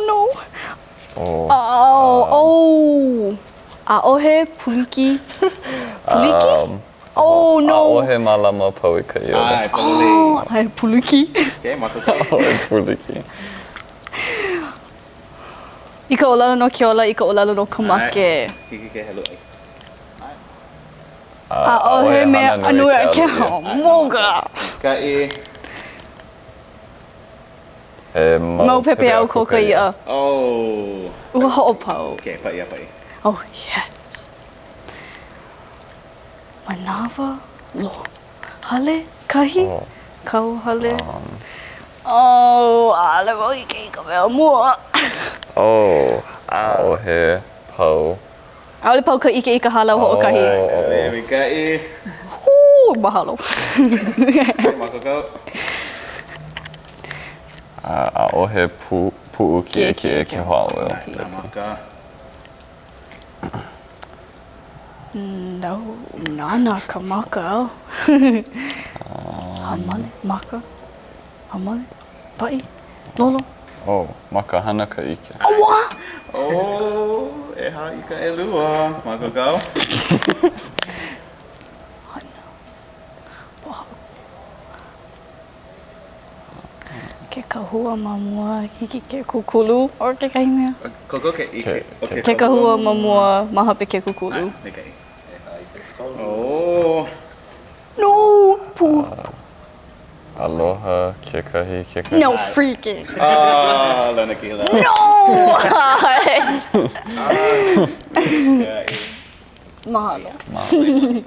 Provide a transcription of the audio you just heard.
no. Oh. Oh, oh. ʻAʻohe puliki. Puliki? Um, oh, no. ʻAʻohe mālama pau i ka ʻiole. ʻAe, pololei. Oh, ʻae, puliki. Okay, mākaukau. ʻAʻohe puliki. I ka ʻōlelo no ke ola, i ka ʻōlelo no ka make. Hiki ke helu ai. ʻAʻohe mea nui a ke moga. Kaʻi. He mau pepeiao ko ka iʻa. Oh. Ua hoʻopau. Okay, paʻi a paʻi. Oh, yes. Manawa loa. Hale? Kahi? Oh. Kauhale? Um. Oh, ʻaʻole wau ʻike i ka mea mua. Oh, ʻaʻohe pau. ʻAʻole pau ka ʻike i ka hālau hoʻokahi. Oh, oh, oh. Maikaʻi. Hū, mahalo. Mākaukau. ʻAʻohe pu, puʻu kiʻekiʻe ke hōʻalo. Nā maka. No, nānā ka maka. Hāmale, maka, hāmale, paʻi, lolo. Oh, ma ka hana ka ʻike. Ua! Oh, ʻehā i ka ʻelua. Mākaukau. Hana. Pōhaku. Ke kahua ma mua, hiki ke kūkulu or kekahi mea. Kokoke i ke, Ke, ke kahua ma mua, ma hope ke kūkulu. Maikaʻi. Oh. No! Pū. Aloha kekahi kekahi. No freaking. Ah, lanakila. No! Mahalo. Mahalo.